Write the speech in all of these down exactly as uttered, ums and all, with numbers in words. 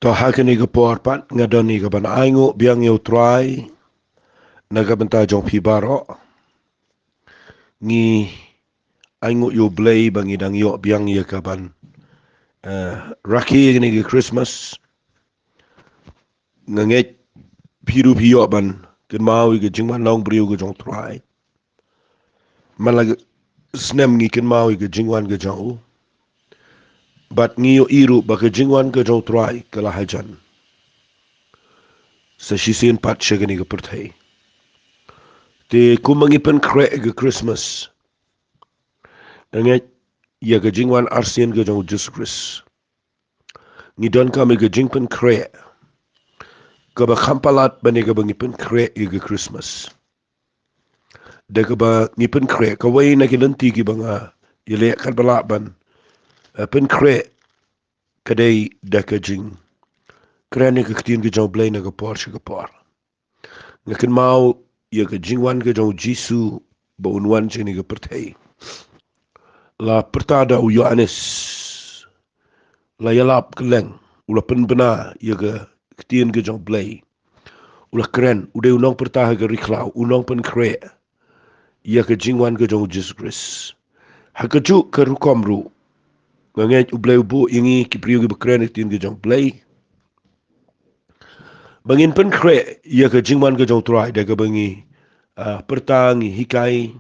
Ha kane ka por pat nga don ïa ka ban ainguh biang ïa u Trai na ka bynta jong phi baroh. Ngi ainguh ïa u Blei ba ngi dang ïoh biang ïa ka ban, eh, rakhe ïa kane ka Christmas. Nga ngeit phi ruh phi ïoh ban kynmaw ïa ka jingwan long briew ka jong u Trai. Man la ka snem ngi kynmaw ïa ka jingwan ka jong u. Bad ngi ïohi ruh ba ka jingwan ka jong u Trai ka la hajan sa shisien pat sha kane ka pyrthei. Te kumba ngi pynkhreh ïa ka Christmas, nga ngeit ïa ka jingwan arsien ka jong u Jisu Khrist, ngi donkam ïa ka jingpynkhreh kaba kham palat ban ïa kaba ngi pynkhreh ïa ka Christmas. Da kaba ngi pynkhreh, kawei na ki lynti kiba nga ïaleh katba lah ban, eh, pynkhreh ka dei da ka jingkren ïa ka ktien ka jong u Blei na ka por sha ka por. Nga kynmaw ïa ka jingwan ka jong u Jisu ba un wan sha kane ka pyrthei. La pyrta da u Ïoannis, la ïalap kylleng, u la pynbna ïa ka ktien ka jong u Blei. U la kren, u dei u nongpyrta ha ka ri khlaw, u nongpynkhreh ïa ka jingwan ka jong u Jisu Khrist. Ha kajuh ka rukom ruh, nga ngeit u Blei u buh ïa ngi ki briew kiba kren ïa ka ktien ka jong u Blei ba ngin pynkhreh ïa ka jingwan ka jong u Trai da kaba ngi, ah, pyrta, ngi hikai,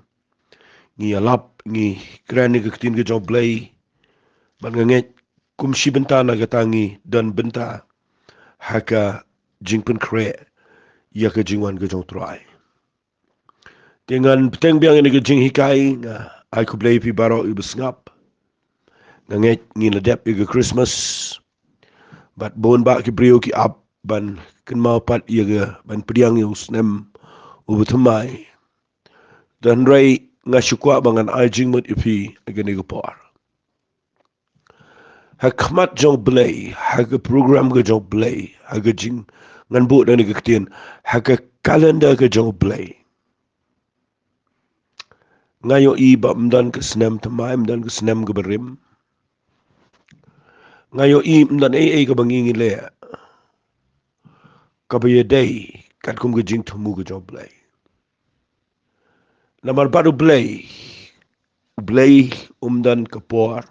ngi ïalap, ngi kren ïa ka ktien ka jong u Blei. Bad nga ngeit kum shi bynta na kata ngi don bynta ha ka jingpynkhreh ïa ka jingwan ka jong u Trai. Te ngan bteng biang ïa kane ka jinghikai, nga ai khublei ïa phi baroh iba sngap. Nga ngeit ngin la dep ïa ka Christmas bad bun bah ki briew ki ap ban kynmaw pat ïa ka, ban pdiang ïa u snem uba thymmai. Te hynrei nga shu kwah ba ngan ai jingmut ïa phi ha kane ka por. Ha khmat jong u Blei, ha ka program ka jong u Blei, ha ka jing, ngan buh da kane ka ktien, ha ka calendar ka jong u Blei, nga ïohi ba ym don ka snem thymmai, ym don ka snem kaba rim. Nga ïohi ym don ei ei kaba ngi ngi leh kaba ïadei katkum ka jingthmu ka jong u Blei. Namar bad u Blei, u Blei um don ka por.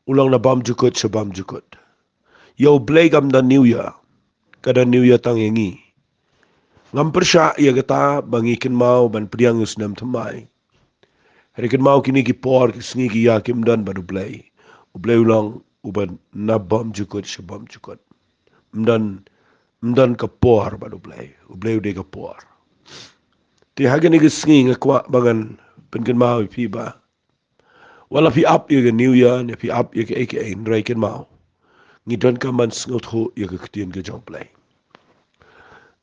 U long na bymjukut sha bymjukut. Ïa u Blei kam don New Year, ka don New Year tang ïa ngi. Ngam pyrshah ïa kata ba ngi kynmaw ban pdiang ïa u snem thymmai. Hynrei kynmaw kine ki por, ki sngi, ki ïa kim don bad u Blei. U Blei u long uba na bymjukut sha bymjukut. Ym don, ym don ka por bad u Blei. U Blei u dei ka por. Te ha kine ki sngi nga kwah ba ngan pynkynmaw ïa phi ba wat la phi ap ïa ka New Year ne phi ap ïa kaei kaei, hynrei kynmaw, ngi donkam ban sngewthuh ïa ka ktien ka jong u Blei.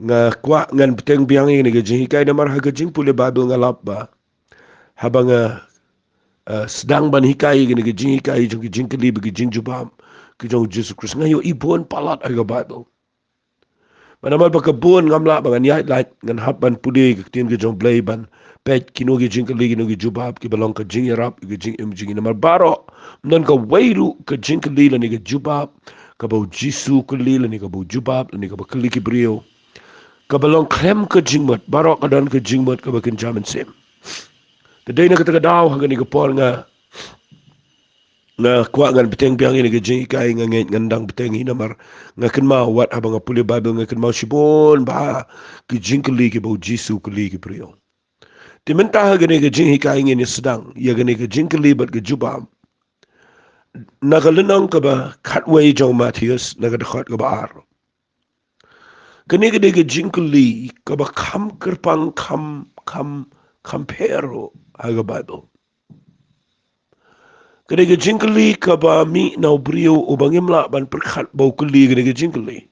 Nga kwah ngan bteng biang ïa kane ka jinghikai namar ha ka jingpule Baibl nga lap ba haba nga, eh, sdang ban hikai ïa kane ka jinghikai jong ka jingkylli bad ka jingjubab ka jong u Jisu Khrist, nga ïohi bun palat ha ka Baibl. Bad namar ba ka bun, ngam lah ba ngan ïaid lait, ngan hap ban pule ka ktien ka jong u Blei ban peit kino ki jingkylli, kino ki jubab kiba long ka jingïarap, ka jingim jong ngi. Namar baroh, ym don kawei ruh ka jingkylli lane ka jubab kaba u Jisu u kylli lane kaba u jubab lane kaba kylli ki briew, kaba long khlem ka jingmut. Baroh ka don ka jingmut kaba kynja mynsiem. Te dei na kata ka daw ha kane ka por nga, nga kwah ngan bteng biang ïa kane ka jinghikai, nga ngeit ngan dang bteng hi namar nga kynmaw wat haba nga pule Baibl nga kynmaw shibun bha ki jingkylli kiba u Jisu u kylli ki briew. Te mynta ha kane ka jinghikai ngin ïa sdang ïa kane ka jingkylli bad ka jubab na ka lynnong kaba khatwei jong u Mathaios, na ka dkhot kaba ar. Kane ka dei ka jingkylli kaba kham kyrpang, kham, kham, kham pher ruh ha ka Baibl. Ka dei ka jingkylli kaba mih na u briew uba ngim lah ban pyrkhat ba u kylli kane ka jingkylli.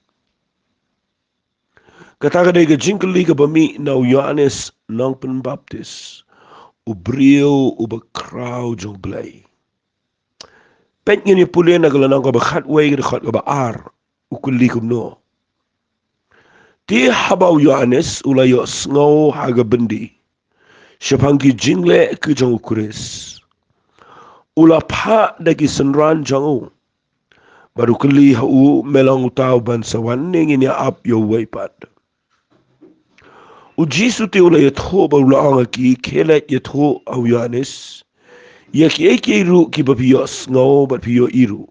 Kata ka dei ka jingkylli kaba mih na u Ïoannis Nongpynbaptis, u briew uba khraw jong u Blei. Peit, ngin ïa pule na ka lynnong kaba khatwei, ka dkhot kaba ar, u kylli kumno. Te haba u Ïoannis u la ïohsngew ha ka byndi shaphang ki jingleh ki jong u Khrist, u la phah da ki synran jong u Bad u kylli ha u, me long uta uban sa wan ne ngin ïa ap ïa uwei pat? U Jisu te u la ïathuh bad u la ong ha ki, khie leit ïathuh ha u Ïoannis ïa kiei kiei ruh kiba phi ïohsngew bad phi ïohi ruh.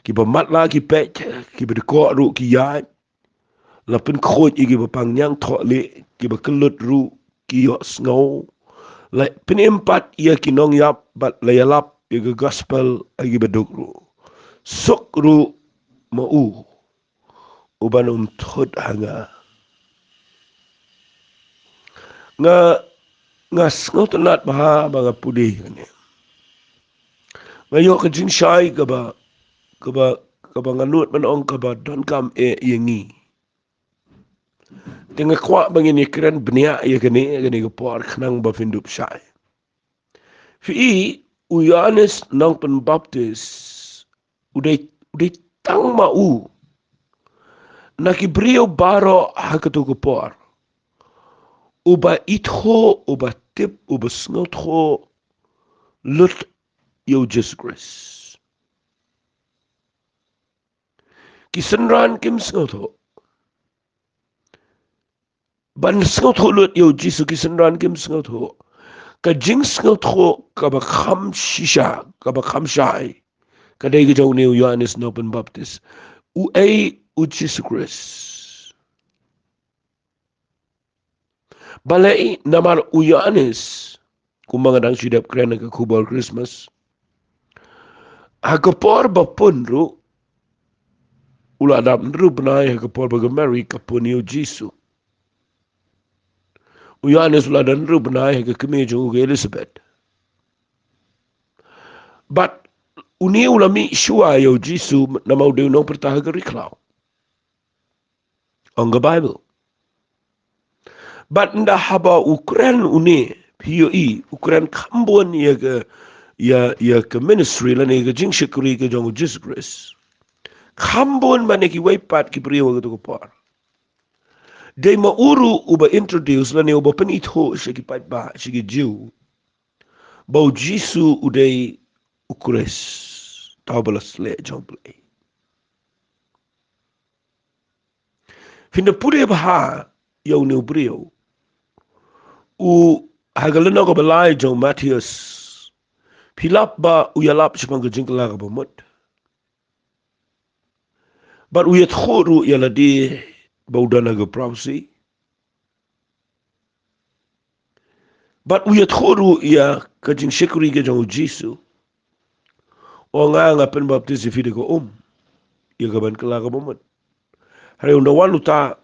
Kiba matlah ki peit, kiba dkoh ruh ki ïaid. La pynkhuid ïa kiba pang ñiangthohlieh, kiba kyllut ruh ki ïohsngew. La pynim pat ïa ki nongïap bad la ïalap ïa ka gospel ha kiba duk ruh. Suk ruh ma u uban um thut ha nga. Nga, nga sngewtynnat bha ba nga pule kane. Nga ïoh ka jingshai kaba, kaba, kaba nga nud ban ong kaba donkam eh ïa ngi. Te nga kwah ba ngin ïakren bniah ïa kane, ïa kane ka por khnang ba phin dup shai. Phi i, u Ïoannis Nongpynbaptis u dei, u dei tang ma u na ki briew baroh ha kato ka por uba ithuh, uba tip, uba sngewthuh lut ïa u Jisu Khrist. Ki synran kim sngewthuh. Ban sngewthuh lut ïa u Jisu ki synran kim sngewthuh. Ka jingsngewthuh kaba kham shisha, kaba kham shai, ka dei ka jong une u Ïoannis Nongpynbaptis. Uei u Jisu Khrist? Balei? Namar u Ïoannis, kumba nga dang shu dep kren ha ka khubor Christmas, ha ka por ba pun ruh, u la dap hynriew bnai ha ka por ba ka Mary ka pun ïa u Jisu. U Ïoannis u la don hynriew bnai ha ka kmie jong u ka Elizabeth. Bad une u la mih shuwa ïa u Jisu namar u dei u nongpyrta ha ka ri khlaw, ong ka Baibl. Bad ynda haba u kren une, phi ïohi, u kren kham bun ïa ka, ïa, ïa ka ministry lane ka jingshakri ka jong u Jisu Khrist. Kham bun ban ïa kiwei pat ki briew ha kato ka por. Dei ma u ruh uba introduce lane uba pynithuh sha ki paidbah, sha ki Jiw, ba u Jisu u dei u Khrist, uta uba la sleh jong u Blei. Phin da pule bha ïa une u briew. U, ha ka lynnong kaba lai jong u Mathaios, phi lap ba u ïalap shaphang ka jingkylla kaba mut. Bad u ïathuh ruh ïa lade ba u don ha ka prophecy. Bad u ïathuh ruh ïa ka jingshakri ka jong u Jisu. U ong, nga, nga pynbaptis ïa phi da ka um ïa ka ban kylla kaba mut. Hynrei ynda wan uta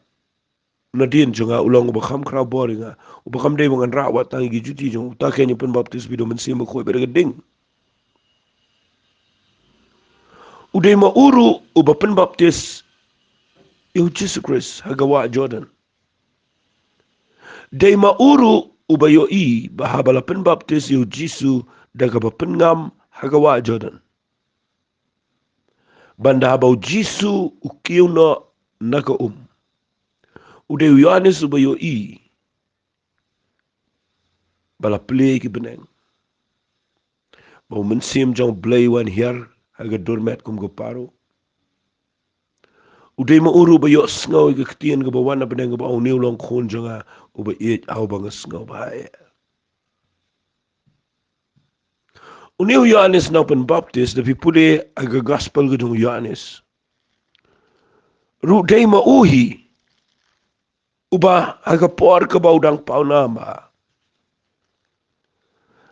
nadien jong nga, u long uba kham khraw bor ïa nga, uba kam dei ba ngan rah wat tang ïa ki juti jong u, uta kein un pynbaptis phi da u Mynsiem Bakhuid bad da ka ding. U dei ma u ruh uba pynbaptis ïa u Jisu Khrist ha ka wah Jordan. Dei ma u ruh uba ïohi ba haba la pynbaptis ïa u Jisu da kaba pynngam ha ka wah Jordan, ban da haba u Jisu u kiew noh na ka um, u dei u Ïoannis uba ïohi ba la plie ki bneng, ba u Mynsiem jong u Blei u wan hiar ha ka dur met kum ka paro. U dei ma u ruh uba ïohsngew ïa ka ktien kaba wan na bneng kaba ong, une u long u Khun jong nga uba ïeit, ha uba nga sngewbha ïa. Une u Ïoannis Nongpynbaptis, da phi pule ha ka gospel ka jong u Ïoannis ruh, dei ma u hi uba ha ka por kaba u dang pawnam bha,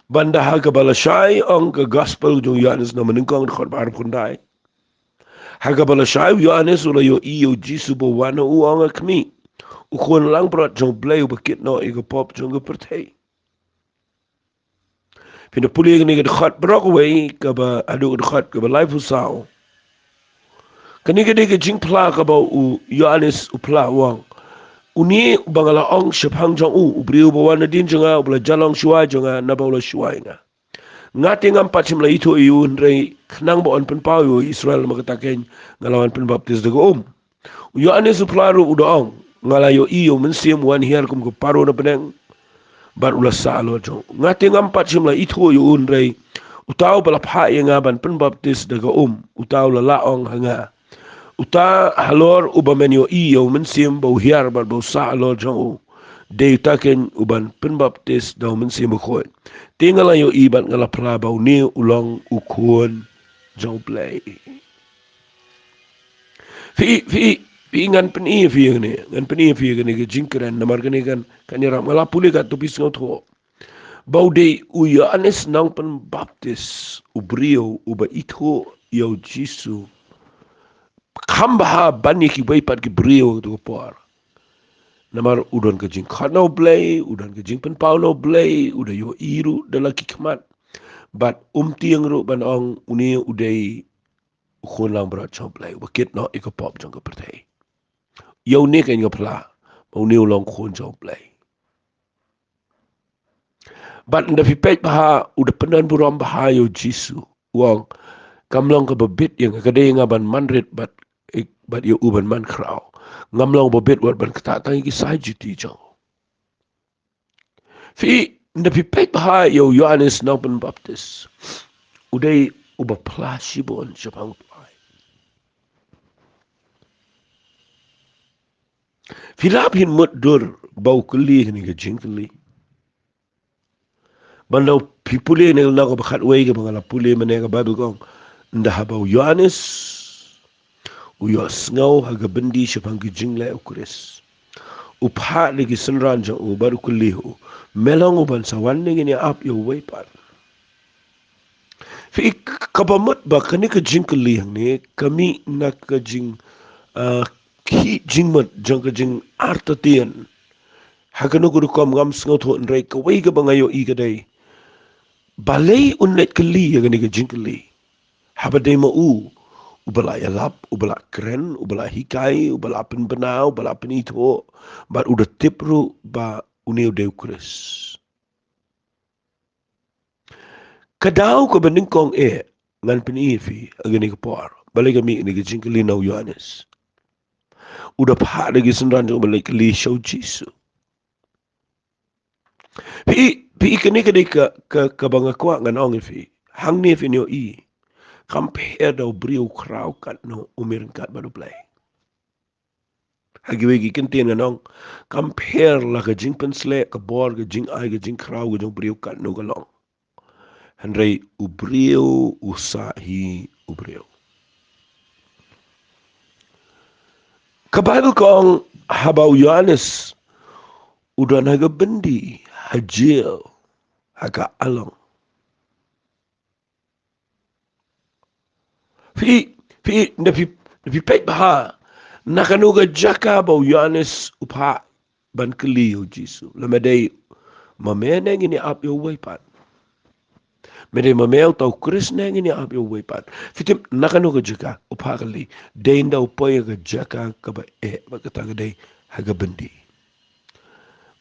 ban da ha kaba lashai, ong ka gospel jong u Ïoannis na banyngkong dkhot ba arphew khyndai. Ha kaba lashai u Ïoannis u la ïohi ïa u Jisu ba wan ha u, ong, khmih, u Khun langbrot jong u Blei uba kit noh ïa ka pop jong ka pyrthei. Phin da pule kane ka dkhot baroh kawei kaba haduh ka dkhot kaba laiphew saw. Kane ka dei ka jingphla kaba u Ïoannis u phla, u ong, une uba nga la ong shaphang jong u, u briew uba wan nadien jong nga, uba la jan long shuwa jong nga, naba u la shuwa ïa nga. Nga te ngam pat shym la ithuh ïa u, hynrei khnang ba yn pynpaw ïa u Israel, namar kata kein nga la wan pynbaptis da ka um. U Ïoannis u phla ruh, u da ong, nga la ïohi ïa u Mynsiem u wan hiar kum ka paro na bneng, bad u la sah halor jong nga. Nga te ngam pat shym la ithuh ïa u, hynrei Uta uba la phah ïa nga ban pynbaptis da ka um, uta u la lah ong ha nga: Uta halor uba men ïohi ïa u Mynsiem ba u hiar bad ba u sah halor jong u, dei uta keiñ u ban pynbaptis da u Mynsiem Bakhuid. Te nga la ïohi bad nga la phla ba une u long u Khun jong U Blei. Phi, phi, phi, ngan pyni ïa phi ïa kane, ngan pyni ïa phi ïa kane ka jingkren, namar kane kan, kan ïarap. Nga la pule katto phi sngewthuh ba u dei u Ïoannis Nongpynbaptis, u briew uba ithuh ïa u Jisu kham bha ban ïa kiwei pat ki briew ha kato ka por. Namar u don ka jingkhot na U Blei, u don ka jingpynpaw na U Blei, u da ïohi ruh da la ki khmat. Bad um tieng ruh ban ong une u dei u Khun langbrot jong U Blei, uba kit noh ïa ka pop jong ka pyrthei. Ïa une keiñ nga phla ba une u long Khun jong U Blei. Bad ynda phi peit bha, u da pyndonkam burom bha ïa u Jisu, u ong: Kam long kaba bit ïa nga, ka dei ïa nga ban man rit bad, bad ïa u ban man khraw. Ngam long ba bit wat ban ktah tang ïa ki sai juti jong u. Phi, ynda phi peit bha ïa u Ïoannis Nongpynbaptis, u dei uba phla shibun shaphang u Trai. Phi lah phin mutdur ba u kylli kane ka jingkylli. Bad ynda phi pule na ka lynnong kaba khatwei kaba nga la pule mynne, ka Baibl ka ong: Ynda haba u Ïoannis u ïohsngew ha ka byndi shaphang ki jingleh U Khrist, u phah da ki synran jong u bad u kylli ha u: Me long u ban sa wan ne ngin ïa ap ïa uwei pat? Phi, kaba mut ba kane ka jingkylli hangne ka mih na ka jing, ah, ki jingmut jong ka jingartatien. Ha kano ka rukom ngam sngewthuh, hynrei kawei kaba nga ïohi ka dei: Balei un leit kylli ïa kane ka jingkylli, haba dei ma u uba la ïalap, uba la kren, uba la hikai, uba la pynbna, uba la pynithuh, bad u da tip ruh ba une u dei U Khrist? Ka daw kaba nyngkong eh, ngan pyni ïa phi ha kane ka por balei ka mih kane ka jingkylli na u Ïoannis. U da phah da ki synran jong u ban leit kylli sha u Jisu. Phi, phi, kane ka dei ka, ka, kaba nga kwah ngan ong ïa phi. Hangne phin ïohi, kam pher da u briew u khraw katno, u mih ryngkat bad U Blei. Ha kiwei ki kyntien ngan ong, kam pher la ka jingpynsleh, ka bor, ka jingai, ka jingkhraw ka jong u briew katno ka long. Hynrei u briew u sah hi u briew. Ka Baibl ka ong haba u Ïoannis u don ha ka byndi, ha jel, ha ka along. Phi, phi, ynda phi, ynda phi peit bha na kano ka jaka ba u Ïoannis u phah ban kylli ïa u Jisu: Lada me dei ma me ne ngin ïa ap ïa uwei pat? Me dei ma me uta u Khrist ne ngin ïa ap ïa uwei pat? Phi tip na kano ka jaka u phah kylli? Dei ynda u poi ha ka jaka kaba eh, bad kata ka dei ha ka byndi.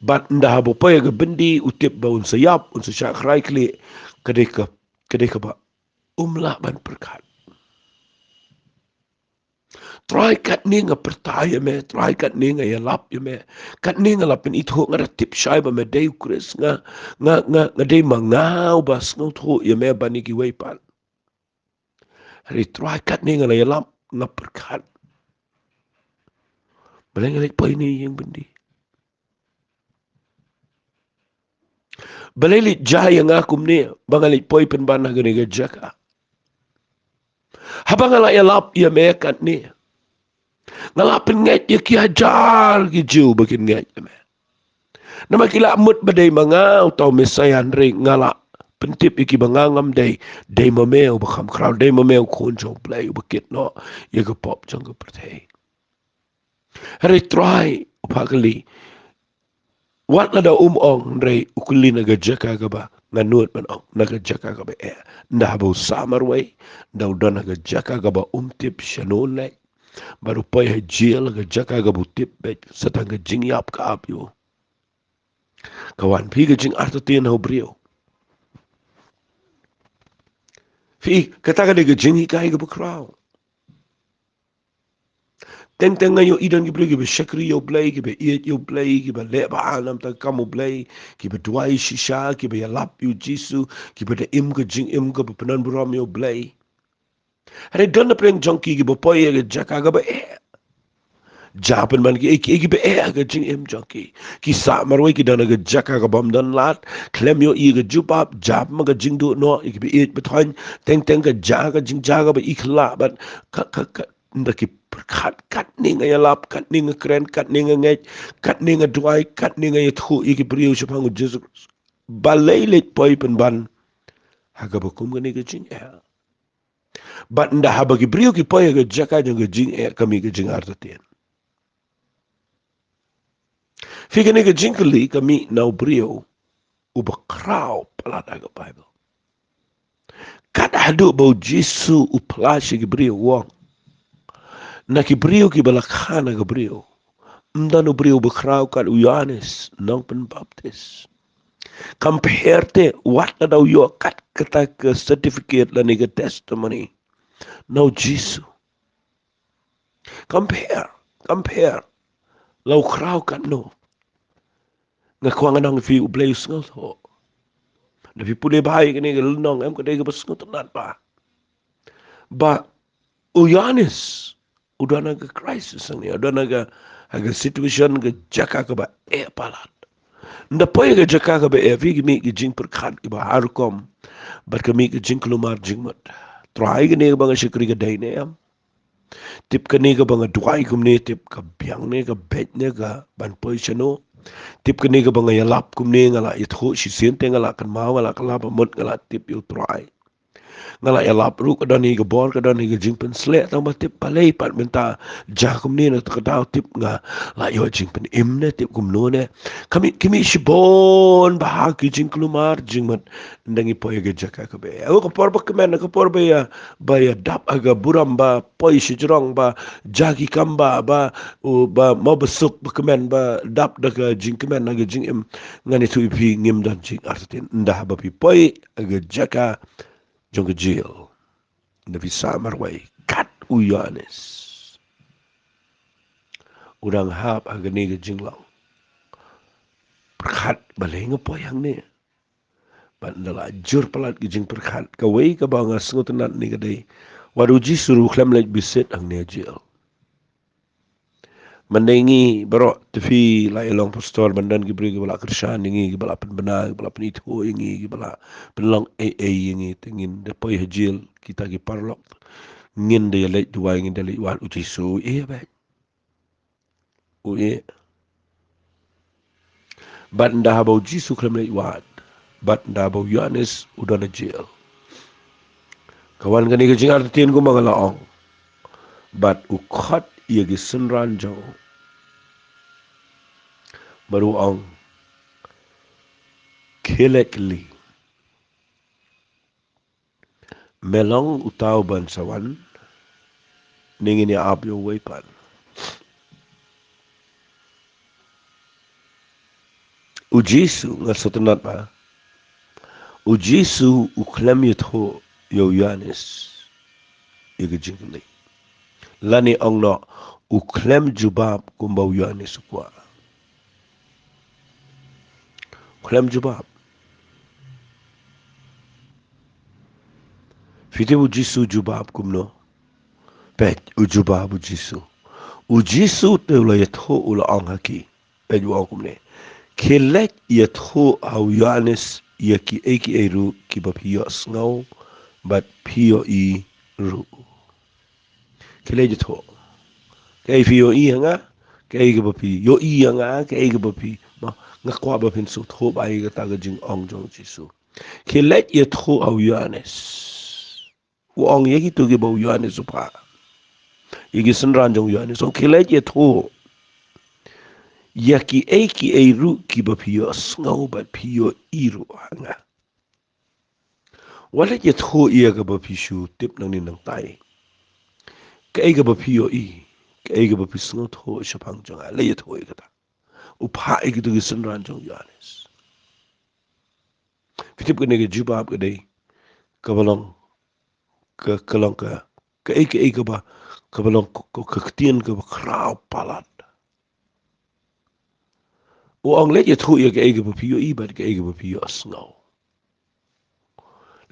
Bad ynda haba u poi ha ka byndi u tip ba un sa ïap, un sa shah khrai khlieh, ka dei ka, ka dei kaba um lah ban pyrkhat. Trai, katne nga pyrta ïa me, Trai, katne nga ïalap ïa me, katne nga la pynithuh, nga da tip shai ba me dei u Khrist, nga, nga, nga, nga dei ma nga uba sngewthuh ïa me ban ïa kiwei pat. Hynrei Trai, katne nga la ïalap, nga pyrkhat. Balei nga leit poi ne ïing byndi? Balei leit jia ïa nga kumne ba nga leit poi pynban ha kane ka jaka? Haba nga la ïalap ïa me katne, nga la pynngeit ïa ki hajar ki Jiw ba kin ngeit ïa me. Namar ki la mut ba dei ma nga uta u Messaïah, hynrei nga la pyntip ïa ki ba nga ngam dei, dei ma me uba kham khraw, dei ma me u Khun jong U Blei uba kit noh ïa ka pop jong ka pyrthei. Hynrei Trai, u phah kylli. Wat lada um ong, hynrei u kylli na ka jaka kaba nga nud ban ong, na ka jaka kaba eh. Ynda haba u sah marwei, ynda u don ha ka jaka kaba um tip shano un leit, bad u poi ha jel, ha ka jaka kaba u tip beit, sa tang ka jingïap ka ap ïa u, ka wan phi ka jingartatien ha u briew. Phi, kata ka dei ka jinghikai kaba khraw. Teng teng nga ïohi don ki briew kiba shakri ïa U Blei, kiba ïeit ïa U Blei, kiba leh ba-an namar ka kam U Blei, kiba duwai shisha, kiba ïalap ïa U Jisu, kiba da im ka jingim kaba pyndonburom ïa U Blei. Hynrei don na pdeng jong ki kiba poi ha ka jaka kaba eh. Jia pynban ki, ki, kiba eh ha ka jingim jong ki. Ki sah marwei, ki don ha ka jaka kabym don lad, khlem ïohi ka jubab, jia ma ka jingduh noh ïa kiba ïeit ba thoiñ, teng teng ka jia ka jingjia kaba i khlad bad ka, ka, ka, ynda ki pyrkhat, katne nga ïalap, katne nga kren, katne nga ngeit, katne nga duwai, katne nga ïathuh ïa ki briew shaphang U Jisu Khrist. Balei leit poi pynban ha kaba kum kane ka jingeh? Bad ynda haba ki briew ki poi ha ka jaka jong ka jingeh, ka mih ka jingartatien. Phi, kane ka jingkylli ka mih na u briew uba khraw palat ha ka Baibl. Kat haduh ba U Jisu u phla sha ki briew, u ong, na ki briew kiba la kha na ka briew, ym don u briew uba khraw kat u Ïoannis Nongpynbaptis. Kam pher te, wat lada u ïoh kat kata ka certificate lane ka testimony na U Jisu. Kam pher, kam pher la u khraw katno. Nga kwah ngan ong ïa phi, U Blei u sngewthuh. Da phi pule bha ïa kane ka lynnong, em, ka dei kaba sngewtynnat bha. Ba u Ïoannis u don ha ka crisis hangne, u don ha ka, ha ka situation, ka jaka kaba eh palat. Ynda poi ha ka jaka kaba eh, phi, ka mih ka jingpyrkhat kaba har rukom, bad ka mih ka jingkulmar jingmut. Trai, kane kaba nga shakri ka dei ne em? Tip, kane kaba nga duwai kumne, tip ka biang ne, ka beit ne, ka ban poi shano? Tip, kane kaba nga ïalap kumne, nga la ïathuh shisien te, nga la kynmaw, nga la kylla ba mut nga la tip ïa U Trai. Nga la ïalap ruh, ka don hi ka bor, ka don hi ka jingpynsleh, tang ba tip balei pat mynta jia kumne, na kata ka daw tip nga la ïoh jingpynim ne, tip kumno ne. Ka mih, ka mih shibun bha ki jingkulmar jingmut ynda ngi poi ha ka jaka kaba eh. Ka por ba kmen, ka por ba ïa, ba ïa dap ha ka burom, ba poi shajrong, ba jia ki kam ba, ba, u, ba mawbsuk, ba kmen, ba dap da ka jingkmen ha ka jingim, ngan ïathuh ïa phi, ngim don jingartatien ynda haba phi poi ha ka jaka jong ka jel. Ynda phi sah marwei kat u Ïoannis, u dang hap ha kane ka jinglong. Pyrkhat, balei nga poi hangne? Bad ynda la jur palat ki jingpyrkhat, kawei kaba nga sngewtynnat ne ka dei, wat U Jisu ruh u khlem leit visit hangne ha jel. Mynta ngi baroh, te phi la ïa long pastor, ban don ki briew kiba la kyrshan ïa ngi, kiba la pynbna, kiba la pynithuh ïa ngi, kiba la pynlong ei ei ïa ngi, te ngin da poi ha jel, kita ki paralok, ngin da ïaleit duwai, ngin da leit wad, U Jisu u ïeh beit. U ïeh. Bad ynda haba U Jisu u khlem leit wad, bad ynda haba u Ïoannis u don ha jel, ka wan kane ka jingartatien kumba nga la ong. Bad u khot ïa ki synran jong u, bad u ong, khie leit kylli, me long uta uban sa wan, ne ngin ïa ap ïa uwei pat? U Jisu, nga sngewtynnat ba U Jisu u khlem ïathuh ïa u Ïoannis ïa ka jingkylli, lane ong noh, u khlem jubab kumba u Ïoannis u kwah. U khlem jubab. Phi tip U Jisu u jubab kumno? Peit, u jubab U Jisu. U Jisu te u la ïathuh, u la ong ha ki. Peit, u ong kumne, khie leit ïathuh ha u Ïoannis ïa kiei kiei ruh kiba phi ïohsngew bad phi ïohi ruh. Khie leit ïathuh. Kaei phi ïohi ha nga, kaei kaba phi ïohi ha nga, kaei kaba phi, ma, nga kwah ba phin sngewthuh bha ïa kata ka jingong jong U Jisu. Khie leit ïathuh ha u Ïoannis. U ong ïa kito kiba u Ïoannis u phah, ïa ki synran jong u Ïoannis, u ong, khie leit ïathuh ïa kiei kiei ruh kiba phi ïohsngew bad phi ïohi ruh ha nga. Wat leit ïathuh ïa kaba phi shu tip nangne nangtai. Kaei kaba phi ïohi, kaei kaba phi sngewthuh shaphang jong nga, leit ïathuh ïa kata. U phah ïa kito ki synran jong u Ïoannis. Phi tip, kane ka jubab ka dei kaba long ka, ka long ka, kaei kaei kaba kaba long ka, ka, ka ktien kaba khraw palat. U ong, leit ïathuh ïa kaei kaba phi ïohi bad kaei kaba phi ïohsngew.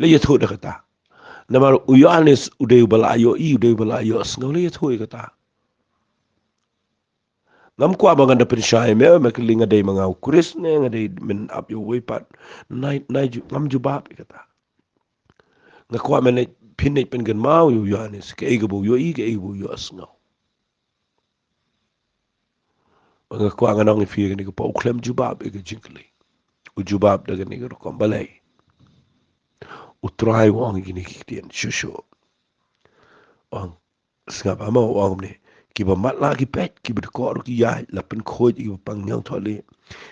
Leit ïathuh da kata. Namar u Ïoannis u dei uba la ïohi, u dei uba la ïohsngew, leit ïathuh ïa kata. Ngam kwah ba ngan da pynshai ïa me, me kylli nga dei ma nga u Khrist ne nga dei men ap ïa uwei pat. Nai, nai ju-, ngam jubab ïa kata. Nga kwah me leit, phin leit pynkynmaw ïa u Ïoannis kaei kaba u ïohi, kaei kaba u ïohsngew. Ba nga kwah ngan ong ïa phi kane ka por, u khlem jubab ïa ka jingkylli. U jubab da kane ka rukom, balei? U Trai u ong ïa kine ki ktien, shuh shuh. U ong, sngap, ama u ong kumne. Kiba matlah ki peit, kiba dkoh ruh ki ïaid, la pynkhuid ïa kiba pang ñiangthohlieh.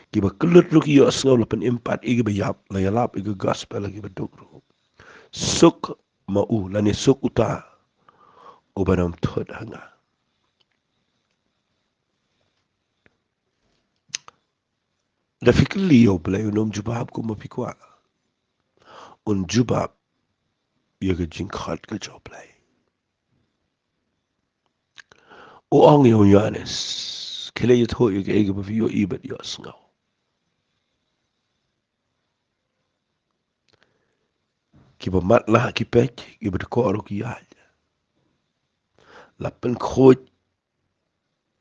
Kiba kyllut ruh ki ïohsngew, la pynim pat ïa kiba ïap, la ïalap ïa ka gospel ïa kiba duk ruh. Suk ma u, lane suk uta uba nym thut ha nga. Da phi kylli ïa U Blei, un ym jubab kumba phi kwah. Un jubab ïa ka jingkhot ka jong U Blei. U ong ïa u Ïoannis, khie leit ïathuh ïa kaei kaba phi ïohi bad ïohsngew. Kiba matlah ki peit, kiba dkoh ruh ki ïaid. La pynkhuid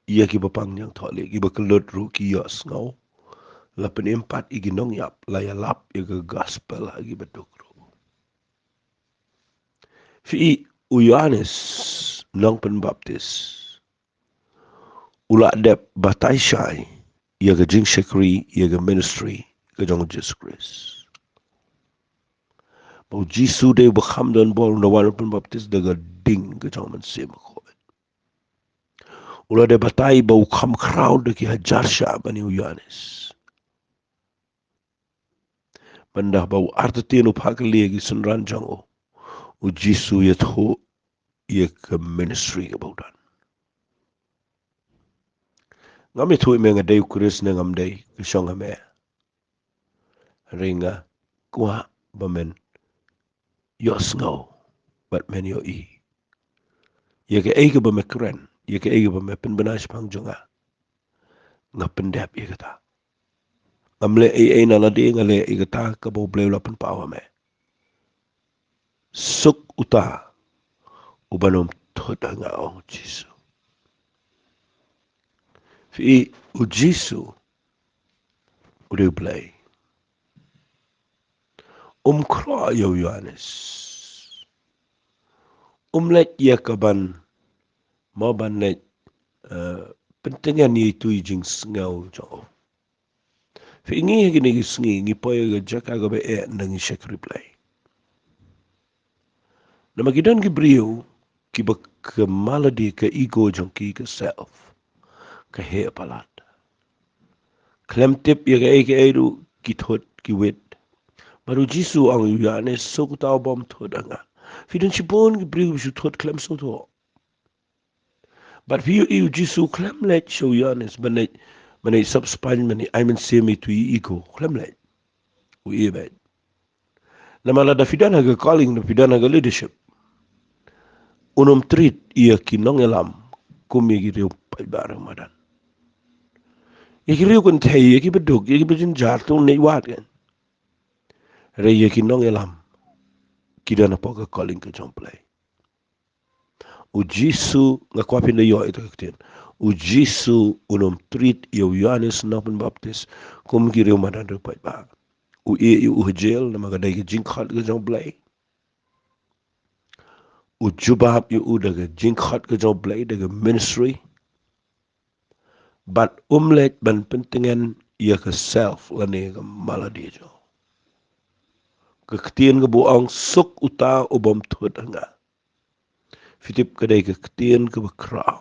ïa kiba pang ñiangthohlieh, kiba kyllut ruh ki ïohsngew. La pynim pat ïa ki nongïap, la ïalap ïa ka gospel ha kiba duk ruh. Phi i, u Ïoannis nongpynbaptis u la dep batai shai ïa ka jingshakri, ïa ka ministry ka jong u Jisu Khrist. Ba u Jisu dei uba kham don bor, u la wan pynbaptis da ka ding ka jong u Mynsiem Bakhuid. U la dep batai ba u kham khraw da ki hajar shah ban ïa u Ïoannis. Ban da haba u artatien u phah kylli ïa ki synran jong u, u Jisu u ïathuh ïa ka ministry kaba u don. Ngam ïathuh ïa me nga dei u Khrist ne ngam dei, ka shong ha me. Hynrei nga kwah ba men ïohsngew bad men ïohi ïa kaei kaba me kren, ïa kaei kaba me pynbna shaphang jong nga. Nga pyndep ïa kata. Ngam leh ei ei na lade, nga leh ïa kata kaba U Blei u la pynpaw ha me. Suk uta uba nym thut ha nga, ong u Jisu. Phi i, u Jisu u dei U Blei. Um khroh ïa u Ïoannis. Um leit ïa ka ban, mo ban leit, eh, pyntngen ïa itu i jingsngew jong u. Phi i, ngi ha kine ki sngi ngi poi ha ka jaka kaba eh ynda ngi shakri Blei. Namar ki don ki briew kiba ka malady, ka ego jong ki, ka self, ka heh palat. Khlem tip ïa kaei kaei ruh ki thut ki wit. Bad u Jisu u ong ïa u Ïoannis, suk uta ubym thut ha nga. Phi, don shibun ki briew kiba shu thut khlem sngewthuh. Bad phi ïohi u Jisu u khlem leit sha u Ïoannis ban leit, ban leit sop spaiñ, ban leit ai mynsiem ïa itu i ego, u khlem leit. U ïeh beit. Namar lada phi don ha ka calling, lada phi don ha ka leadership, un ym treat ïa ki nongïalam kum ïa ki riew paidbah, riew madan. Ïa ki riew kynthei, ïa kiba duk, ïa kiba jynjar, to un leit wad kan. Hynrei ïa ki nongïalam, ki don hapoh ka calling ka jong U Blei. U Jisu, nga kwah phin da ïoh ïa kata ka ktien. U Jisu un ym treat ïa u Ïoannis Nongpynbaptis kum ki riew madan, riew paidbah. U ïeh ïa u ha jel namar ka dei ka jingkhot ka jong U Blei. U jubab ïa u da ka jingkhot ka jong U Blei, da ka ministry. Bad um leit ban pyntngen ïa ka self lane ka malady jong u. Ka ktien kaba u ong, suk uta ubym thut ha nga. Phi tip, ka dei ka ktien kaba khraw.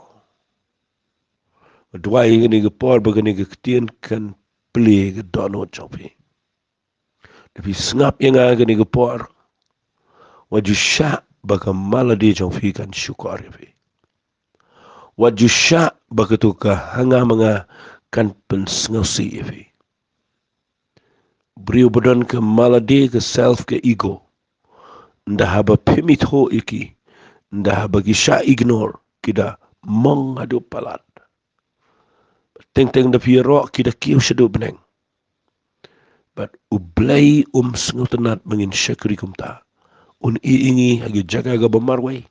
Nga duwai ha kane ka por ba kane ka ktien kan plie ha ka dohnud jong phi. Da phi sngap ïa nga ha kane ka por, wat ju shah ba ka malady jong phi kan shukor ïa phi. Wat ju shah ba kato ka ha nga ma nga kan pynsngewsih ïa phi. Briew ba don ka malady, ka self, ka ego, ynda haba phim ithuh ïa ki, ynda haba ki shah ignore, ki da mong haduh palat. Teng teng da phi ïaroh ki da kiew shaduh bneng. Bad U Blei um sngewtynnad ba ngin shakri kumta. Un ïohi ïa ngi ha ka jaka kaba marwei.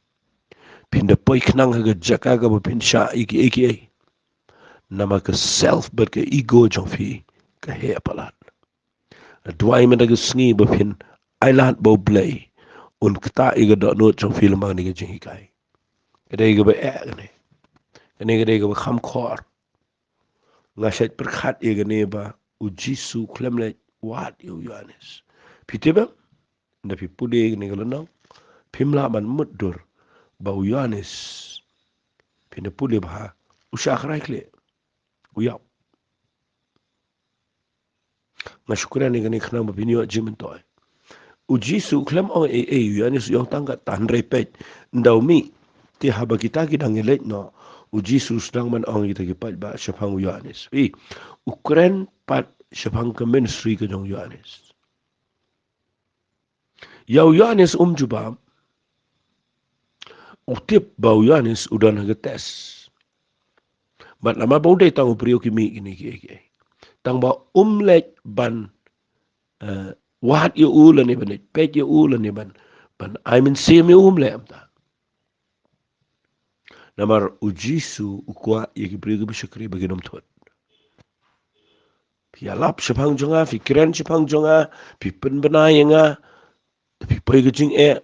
Phin da poi khnang ha ka jaka kaba phin shah ïa kiei kiei. Namar ka self bad ka ego jong phi ka heh palat. Duwai mynta ka sngi ba phin ailad ba U Blei un ktah ïa ka dohnud jong phi lyngba kane ka jinghikai. Ka dei kaba eh kane. Kane ka dei kaba kham khor. Nga shait pyrkhat ïa kane ba U Jisu u khlem leit wad ïa u Ïoannis. Phi tip em? Ynda phi pule ïa kane ka lynnong, phim lah ban mutdur ba u Ïoannis, phin da pule bha, u shah krai khlieh, u ïap. Nga shu kren ïa kane khnang ba phin ïoh jingmyntoi. U Jisu u khlem ong ei ei, u Ïoannis u ong tang katta, hynrei peit, ynda u mih, te haba kita ki dang ïaleit noh, u Jisu u sdang ban ong ïa kita ki paidbah shaphang u Ïoannis. Phi, u kren pat shaphang ka ministry ka jong u Ïoannis. Ïa u Ïoannis um jubab. U tip ba u Ïoannis u don ha ka test. Bad namar ba u dei tang u briew, ki mih kine kiei kiei. Tang ba um leit ban, eh, wad ïa u lane ban leit peit ïa u lane ban, ban ai mynsiem ïa u, um leh kumta. Namar u Jisu u kwah ïa ki briew kiba shakri ba kin ym thut. Phi ïalap shaphang jong nga, phi kren shaphang jong nga, phi pynbna ïa nga, te phi poi ka jingeh,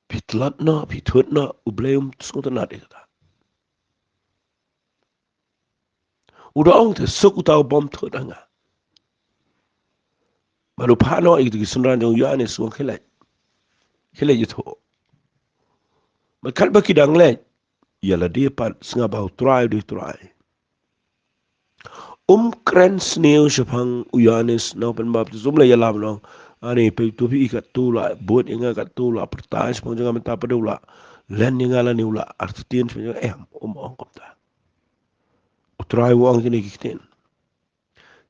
phi tlot noh, phi thut noh, U Blei um sngewtynnad ïa kata. U da ong te, suk uta u bym thut ha nga. Bad u phah noh ïa kita ki synran jong u Ïoannis, u ong khie leit. Khie leit ïathuh. Bad katba ki dang leit, ïa lade pat sngap ba u Trai u dei u Trai. Um kren sniew shaphang u Ïoannis Nongpynbaptis, um leit ïalam noh. Ani, peit to phi, katto u la bud ïa nga, katto u la pyrta shaphang jong nga, mynta pat u la len ïa nga lane u la artatien shaphang jong nga, em, um ong kumta. U Trai u ong kine ki ktien.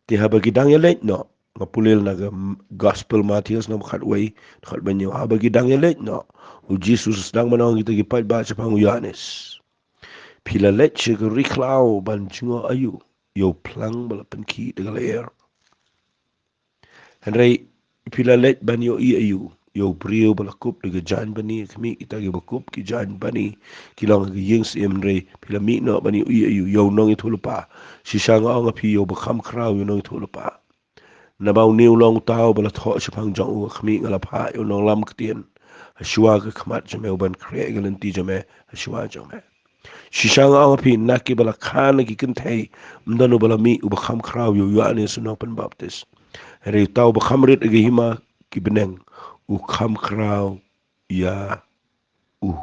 Te haba ki dang ïaleit noh, nga pule na ka Gospel Mathaios lynnong ba khatwei, khatwei hynñiew, haba ki dang ïaleit noh, u Jisu u sdang ban ong ïa kita ki paidbah shaphang u Ïoannis. Phi la leit sha ka ri khlaw ban jngoh aïu? Ïa u phlang ba la pynkhih da ka lyer? Hynrei phi la leit ban ïohi aïu? Ïa u briew ba la kup da ka jaiñbani? Khmih, kita kiba kup ki jaiñbani ki long ha ka ïing syiem. Hynrei phi la mih noh ban ïohi aïu? Ïa u nongïathuhlypa. Shisha nga ong ha phi, ïa uba kham khraw ïa u nongïathuhlypa. Naba une u long uta uba la thoh shaphang jong u, khmih, nga la phah ïa u nonglam ktien hashuwa ka khmat jong me, u ban khreh ïa ka lynti jong me hashuwa jong me. Shisha nga ong ha phi, na kiba la kha na ki kynthei, ym don uba la mih uba kham khraw ïa u Ïoannis u Nongpynbaptis. Hynrei uta uba kham rit ha ka hima ki bneng, u kham khraw ïa u.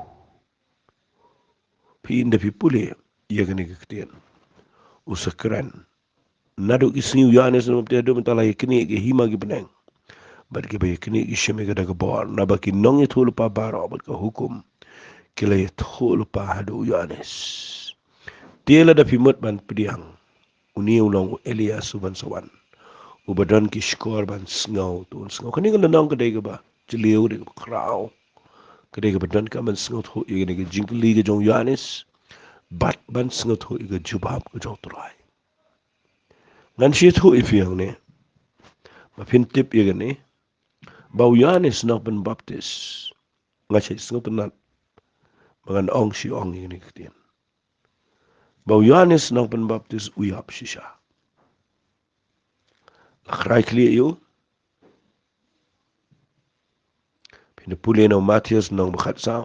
Phi, ynda phi pule ïa kane ka ktien, u sa kren naduh ki sngi u Ïoannis Nongpynbaptis haduh mynta la ïaknieh ki ha hima ki bneng. Bad kiba ïaknieh ki shim ïa ka da ka bor, naba ki nongïathuhlypa baroh bad ka hukum ki la ïathuhlypa haduh u Ïoannis. Te lada phi mut ban pdiang, une u long u Elias uban sa wan, uba don ki shkor ban sngew, to un sngew. Kane ka lynnong ka dei kaba jylliew, ka dei kaba khraw, ka dei kaba donkam ban sngewthuh ïa kane ka jingkylli ka jong u Ïoannis, bad ban sngewthuh ïa ka jubab ka jong u Trai. Ngan sa ïathuh ïa phi hangne ba phin tip ïa kane, ba u Ïoannis Nongpynbaptis, nga sa sngewtynnad ba ngan ong shi ong ïa kane ka ktien, ba u Ïoannis Nongpynbaptis u ïap shisha. La krai khlieh ïa u. Phin da pule na u Mathaios lynnong ba khatsaw.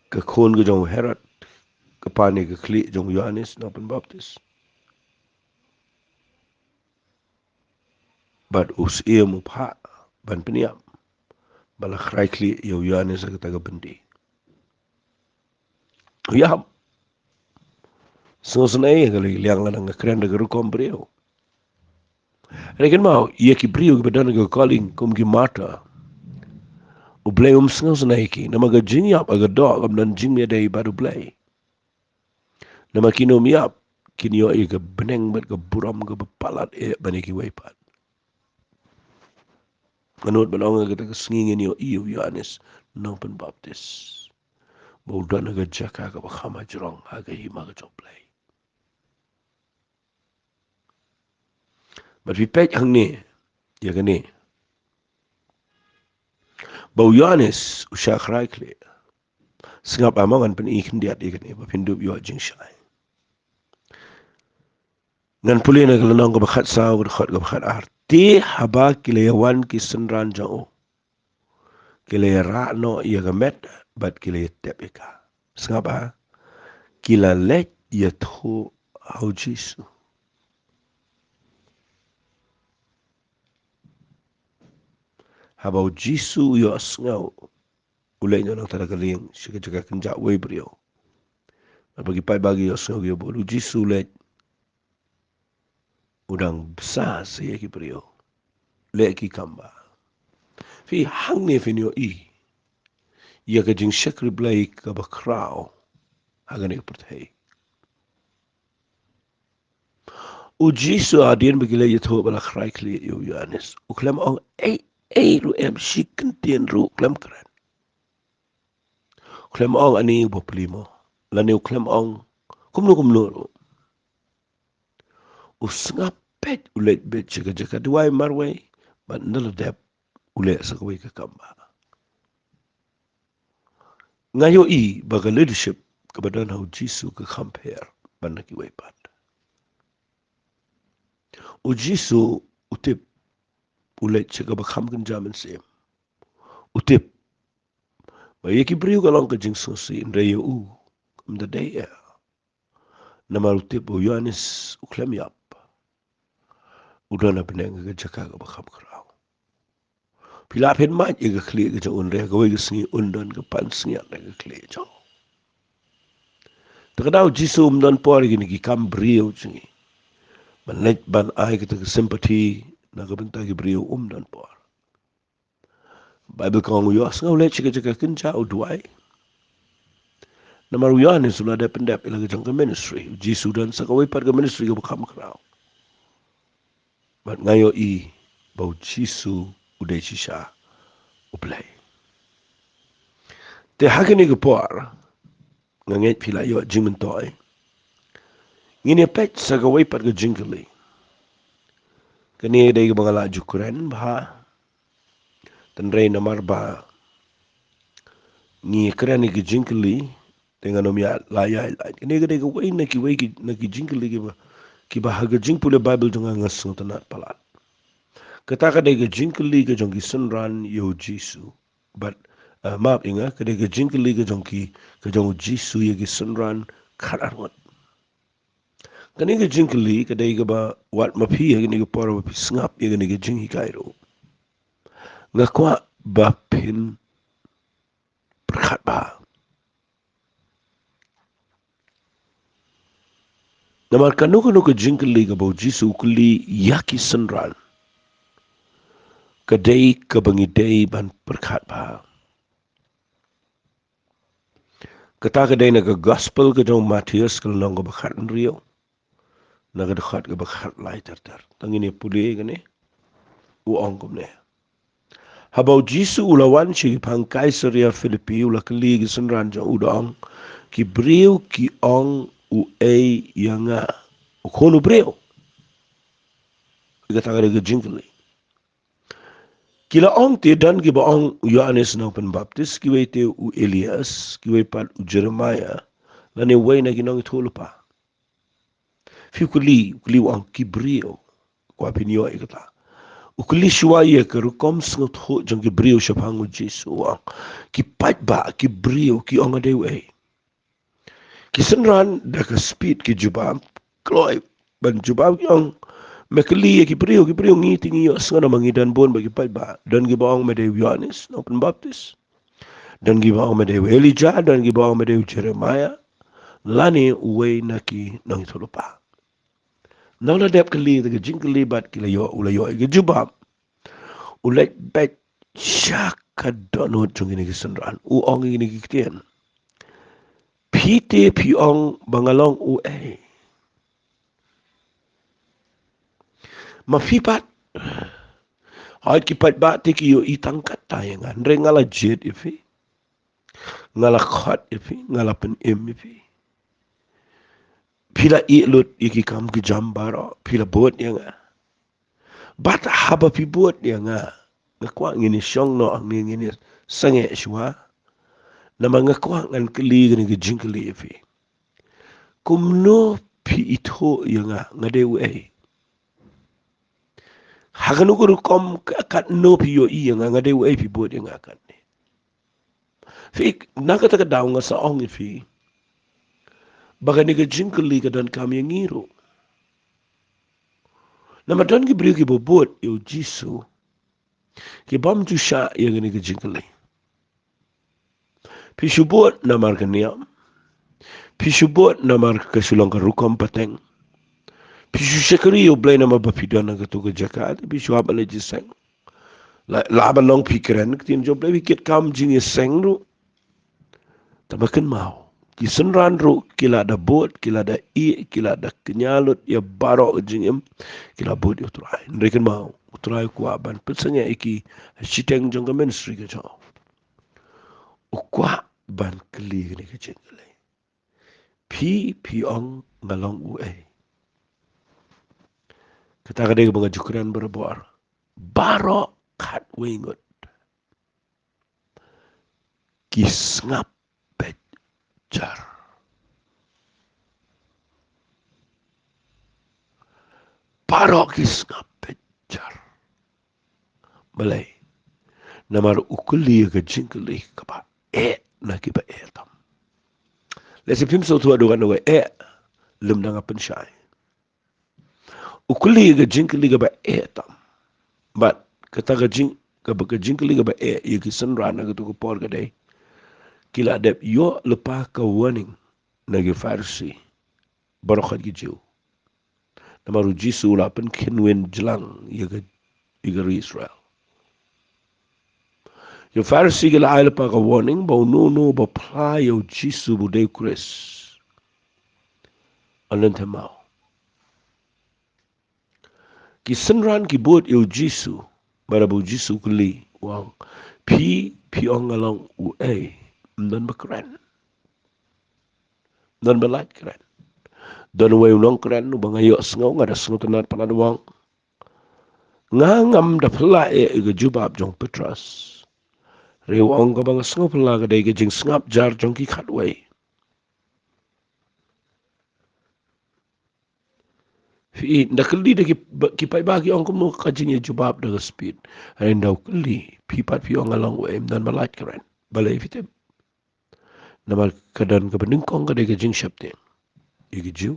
Ka khun ka jong u Herod ka pan ïa ka khlieh jong u Ïoannis Nongpynbaptis. Bad u syiem u phah ban pynïap ba la krai khlieh ïa u Ïoannis ha kata ka byndi. U ïap. Sngewsynei, ka la ïeng la nga kren da ka rukom briew. Hynrei kynmaw, ïa ki briew kiba don ka calling kum ki martyr, U Blei um sngewsynei ïa ki. Namar ka jingïap ha ka doh kam don jingmih dei bad U Blei. Namar kin ym ïap, kin ïoh ïa ka bneng bad ka burom kaba palat eh ban ïa kiwei pat. Nga nud ban ong ha kata ka sngi ngin ïohi ïa u Ïoannis Nongpynbaptis. ba u don ha ka jaka kaba kham hajrong ha ka hima ka jong U Blei. Bad phi peit hangne ïa kane, ba u Ïoannis u shah khrai khlieh. Sngap, amo ngan pyni khyndiat ïa kane ba phin dup ïoh jingshai. Ngan pule na ka lynnong kaba khatsaw, ka dkhot kaba khatar. Te haba ki la ïawan ki synran jong u, ki la ïarah noh ïa ka met bad ki la ïatep ïa ka. Sngap, ah, ki la leit ïathuh ha u Jisu. Haba u Jisu u ïohsngew, u leit noh nangta da ka lieng sha ka jaka kynjah uwei u briew. Bad ba ki paidbah ki ïohsngew ki ïa bun, u Jisu u leit, u dang bsa sa ïa ki briew, leh ki kam bah. Phi, hangne phin ïohi ïa ka jingshakri Blei kaba khraw ha kane ka pyrthei. U Jisu hadien ba ki la ïathuh ba la khrai khlieh ïa u Ïoannis, u khlem ong ei ei ruh, em shi kyntien ruh u khlem kren. U khlem ong ani u bapli mo, lane u khlem ong kumno kumno ruh. U sngap beit, u leit beit sha ka jaka duwai marwei, bad ynda la dep u leh sa kawei ka kam bah. Nga ïohi ba ka leadership kaba don ha u Jisu ka kham pher ban na kiwei pat. U Jisu u tip, u leit sha kaba kham kynja mynsiem. U tip ba ïa ki briew ka long ka jingsngewsih, hynrei ïa u kam da dei eh. Namar u tip ba u Ïoannis u khlem ïap, u don ha bneng ha ka jaka kaba kham khraw. Phi lah phin mad ïa ka khlieh ka jong u, hynrei ha kawei ka sngi un don ka pansngiat na ka khlieh jong u. Te ka dei u Jisu um don por ïa kine ki kam briew jong ngi, ban leit ban ai kata ka sympathy na ka bynta ki briew, um don por. Baibl ka ong u ïohsngew, u leit sha ka jaka kynjah, u duwai. Namar u Ïoannis u la dep pyndep ïa la ka jong ka ministry, u Jisu u don sa kawei pat ka ministry kaba kham khraw. Bad nga ïohi ba u Jisu u dei shisha U Blei. Te ha kane ka por, nga ngeit phi la ïoh jingmyntoi. Ngin ïa peit sa kawei pat ka jingkylli. Kane ka dei kaba nga la ju kren bha. Hynrei namar ba ngi kren ïa ki jingkylli, te ngan ym ïa la ïa, la, kane ka dei kawei na kiwei ki, na ki jingkylli kiba, kiba ha ka jingpule Baibl jong nga nga sngewtynnat palat. Kata ka dei ka jingkylli ka jong ki synran ïa u Jisu. Bad, eh, map ïa nga, ka dei ka jingkylli ka jong ki, ka jong u Jisu ïa ki synran khatar ngut. Kane ka jingkylli ka dei kaba wat ma phi ha kane ka por ba phi sngap ïa kane ka jinghikai ruh, nga kwah ba phin pyrkhat bha. Namar kano kano ka jingkylli kaba u Jisu u kylli ïa ki synran, ka dei kaba ngi dei ban pyrkhat bha. Kata ka dei na ka gospel ka jong u Mathaios ka lynnong kaba khathynriew, na ka dkhot kaba khatlai ter ter. Tang ngin ïa pule kane, u ong kumne. Haba u Jisu u la wan sha ki phang Kaisaria Philippi, u la kylli ki synran jong u, u da ong, ki briew ki ong uei ïa nga? U khun u briew. Kata ka dei ka jingkylli. Ki la ong te, don kiba ong u Ïoannis Nongpynbaptis, kiwei te u Elias, kiwei pat u Jeremiah, lane uwei na ki nongïathuhlypa. Phi, u kylli, u kylli u ong ki briew. Kwah phin ïoh ïa kata. U kylli shuwa ïa ka rukom sngewthuh jong ki briew shaphang u Jisu, u ong, ki paidbah, ki briew ki ong nga dei uei? Ki synran da ka speed ki jubab kloi ban jubab, ki ong, me kylli ïa ki briew, ki briew, ngi te ngi ïohsngew namar ngi don bun bad ki paidbah. Don kiba ong me dei u Ïoannis Nongpynbaptis, don kiba ong me dei u Elijah, don kiba ong me dei u Jeremiah, lane uwei na ki nongïathuhlypa. Nang la dep kylli te ka jingkylli bad ki la ïoh, u la ïoh ïa ka jubab, u leit beit sha ka dohnud jong kine ki synran, u ong ïa kine ki ktien, phi te phi ong ba nga long uei? Ma phi pat, hooid ki paidbah te ki ïohi tang katta ïa nga, hynrei nga la jied ïa phi. Nga la khot ïa phi, nga la pynim ïa phi. Phi la ïeh lut ïa ki kam ki jam baroh, phi la bud ïa nga. Bad haba phi bud ïa nga, nga kwah ngin ïa shong noh hangne, ngin ïa sangeh shuwa. Namar nga kwah ngan kylli kane ka jingkylli ïa phi. Kumno phi ithuh ïa nga, nga dei uei? Ha kano ka rukom, ka, katno phi ïohi ïa nga, nga dei uei phi bud ïa nga katne? Phi, na kata ka daw nga sa ong ïa phi ba kane ka jingkylli ka donkam ïa ngi ruh. Namar don ki briew kiba bud ïa u Jisu, ki bym ju shah ïa kane ka jingkylli. Phi shu bud namar ka niam. Phi shu bud namar ka shu long ka rukom pateng. Phi shu shakri ïa u Blei namar ba phi don ha katu ka jaka, phi shu hap ha la jingïaseng. La, la ban long phi kren ktien jong u Blei, phi kit kam jingïaseng ruh. Tangba kynmaw, ki synran ruh ki la da bud, ki la da ïeh, ki la da kñia lut ïa baroh ka jingim, ki la bud ïa u Trai. Hynrei kynmaw, u Trai u kwah ban pynsangeh ïa ki ha shiteng jong ka ministry ka jong u. U kwah ban kylli kane ka jingkylli. Phi, phi ong nga long uei? Kata ka dei kaba nga ju kren barabor. Baroh khatwei ngut ki sngap beit jar. Baroh ki sngap beit jar. Balei? Namar u kylli ïa ka jingkylli kaba eh na kiba eh tam. Lehse phim sngewthuh haduh katno eh, lymda nga pynshai. U kylli ïa ka jingkylli kaba eh tam. Bad kata ka jing, kaba, ka jingkylli kaba eh ïa ki synran ha katu ka por ka dei, ki la dep ïoh lypa ka warning na ki Pharisi baroh khat ki Jiw. Namar u Jisu u la pynkynwin jlang ïa ka, ïa ka ri Israel. Ki Pharisi ki la ai lypa ka warning ba uno uno uba phla ïa u Jisu ba u dei u Khrist, un lynthem maw. Ki synran ki bud ïa u Jisu, bad haba u Jisu u kylli, u ong, phi, phi ong nga long uei? Ym don ba kren. Ym don ba lait kren. Don uwei u nongkren uba nga ïohsngew, nga da sngewtynnad palat, u ong, nga ngam da phylla eh ïa ka jubab jong u Petros. Hynrei u ong, kaba nga sngewphylla ka dei ka jingsngap jar jong ki khatwei. Phi, ynda kylli da ki, ba, ki paidbah ki ong kumno ka jingïajubab da ka speed. Hynrei ynda u kylli, phi pat phi ong nga long uei, ym don ba lait kren. Balei phi tip? Namar ka don kaba nyngkong ka dei ka jingsheptieng ïa ki Jiw.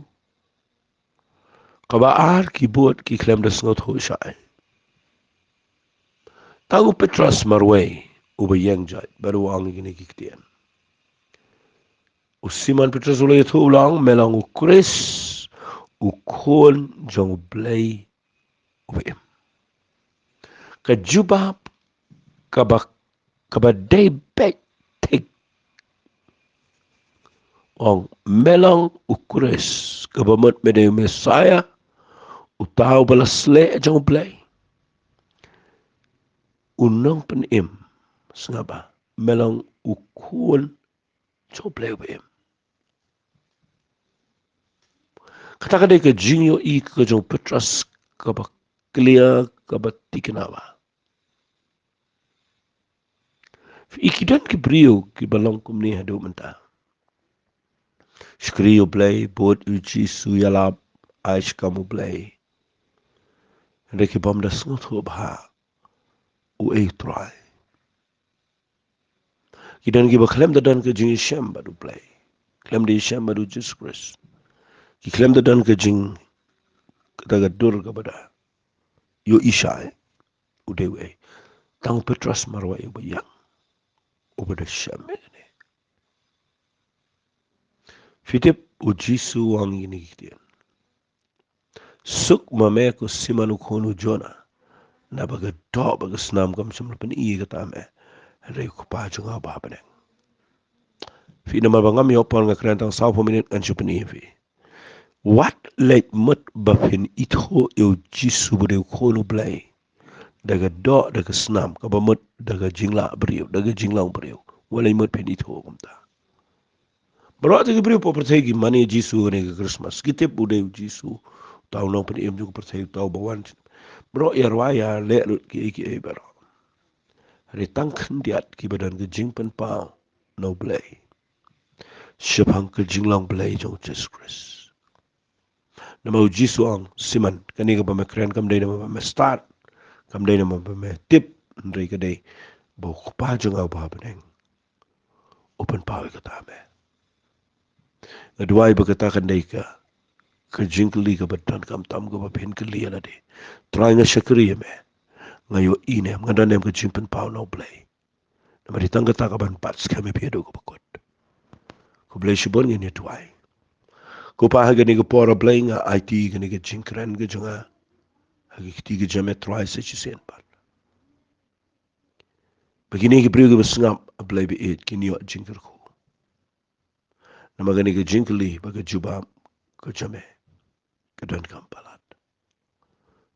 Kaba ar, ki bud ki khlem da sngewthuh shai. Tang u Petros marwei uba ïeng jait bad u ong ïa kine ki ktien. U Simon Petros u la ïathuh, u la ong, me long u Khrist, u Khun jong u Blei uba im. Ka jubab kaba, kaba dei beit thik. Ong, me long u Khrist, kaba mut me dei u Messaïah, uta uba la sleh jong u Blei, u Nongpynim. Sngap ba, me long u Khun jong u Blei uba im. Kata ka dei ka jingïohi ka jong u Petros kaba clear, kaba thikna ba. Phi, ki don ki briew kiba long kumne haduh mynta. Shakri ïa u Blei, bud ïa u Jisu, ïalap, ai shi kam u Blei. Hynrei ki bym da sngewthuh bha uei u Trai. Ki don kiba khlem da don ka jingïashem bad u Blei, khlem da ïashem bad u Jisu Khrist. Ki khlem da don ka jing, kata ka dur kaba da ïohi shai u dei uei. Tang u Petros marwei uba ïeng, uba da shem ïa kane. Phi tip, u Jisu u ong ïa kine ki ktien. Suk ma me ko Simon u khun u Jona, naba ka doh bad ka snam kam shym la pyni ïa kata ha me, hynrei u Kpa jong nga uba ha bneng. Phi, namar ba ngam ïoh por, nga kren tang sawphew minit, ngan shu pyni ïa phi. Wat leit mut ba phin ithuh ïa u Jisu ba dei u Khun u Blei da ka doh, da ka snam, kaba mut da ka jinglah briew, da ka jinglong briew. Wat leh mut phin ithuh kumta. Baroh te ki briew hapoh pyrthei ki mane Jisu ha kane ka Christmas. Ki tip u dei u Jisu, uta u nongpynim jong ka pyrthei, uta uba wan. Baroh ïa rwai ïa leh lut kiei kiei baroh. Hynrei tang khyndiat kiba don ka jingpynpaw na U Blei shaphang ka jinglong Blei jong U Jisu Khrist. Namar U Jisu u ong, Simon, kane kaba me kren kam dei namar ba me stad, kam dei namar ba me tip, hynrei ka dei ba U Kpa jong nga uba ha bneng u pynpaw ïa kata ha me. Nga duwai ba kata kan dei ka, ka jingkylli kaba donkam tam kaba phin kylli ïa lade. Trai, nga shakri ïa me. Nga ïohi ne em, nga don ne em ka jingpynpaw na U Blei. Namar dei tang kata kaban bat skhem ïa phi haduh kaba kut. Khublei shibun, ngin ïa duwai. Ko Pa, ha kane ka por, A Blei, nga aiti kane ka jingkren ka jong nga ha ki kti ki jong me, Trai, sa shisien pat. Ba kine ki briew kiba sngap, A Blei ba ïeit, kin ïoh jingkyrkhu. Namar kane ka jingkylli bad ka jubab ka jong me ka donkam palat.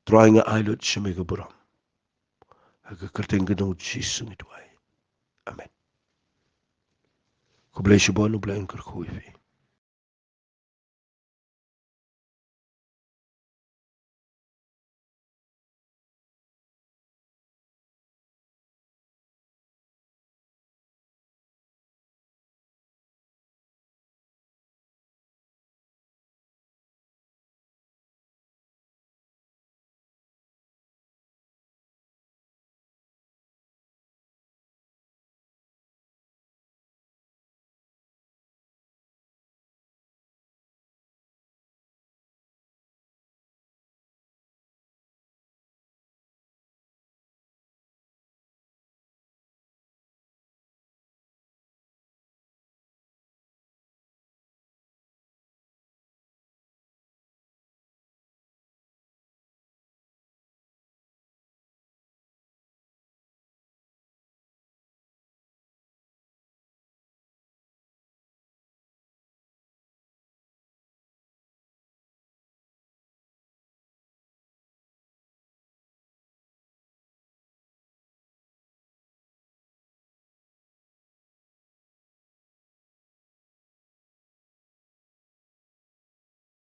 Trai, nga ai lut sha me ka burom. Ha ka kyrteng ka jong U Jisu ngi duwai. Amen. Khublei shibun, U Blei un kyrkhu ïa phi.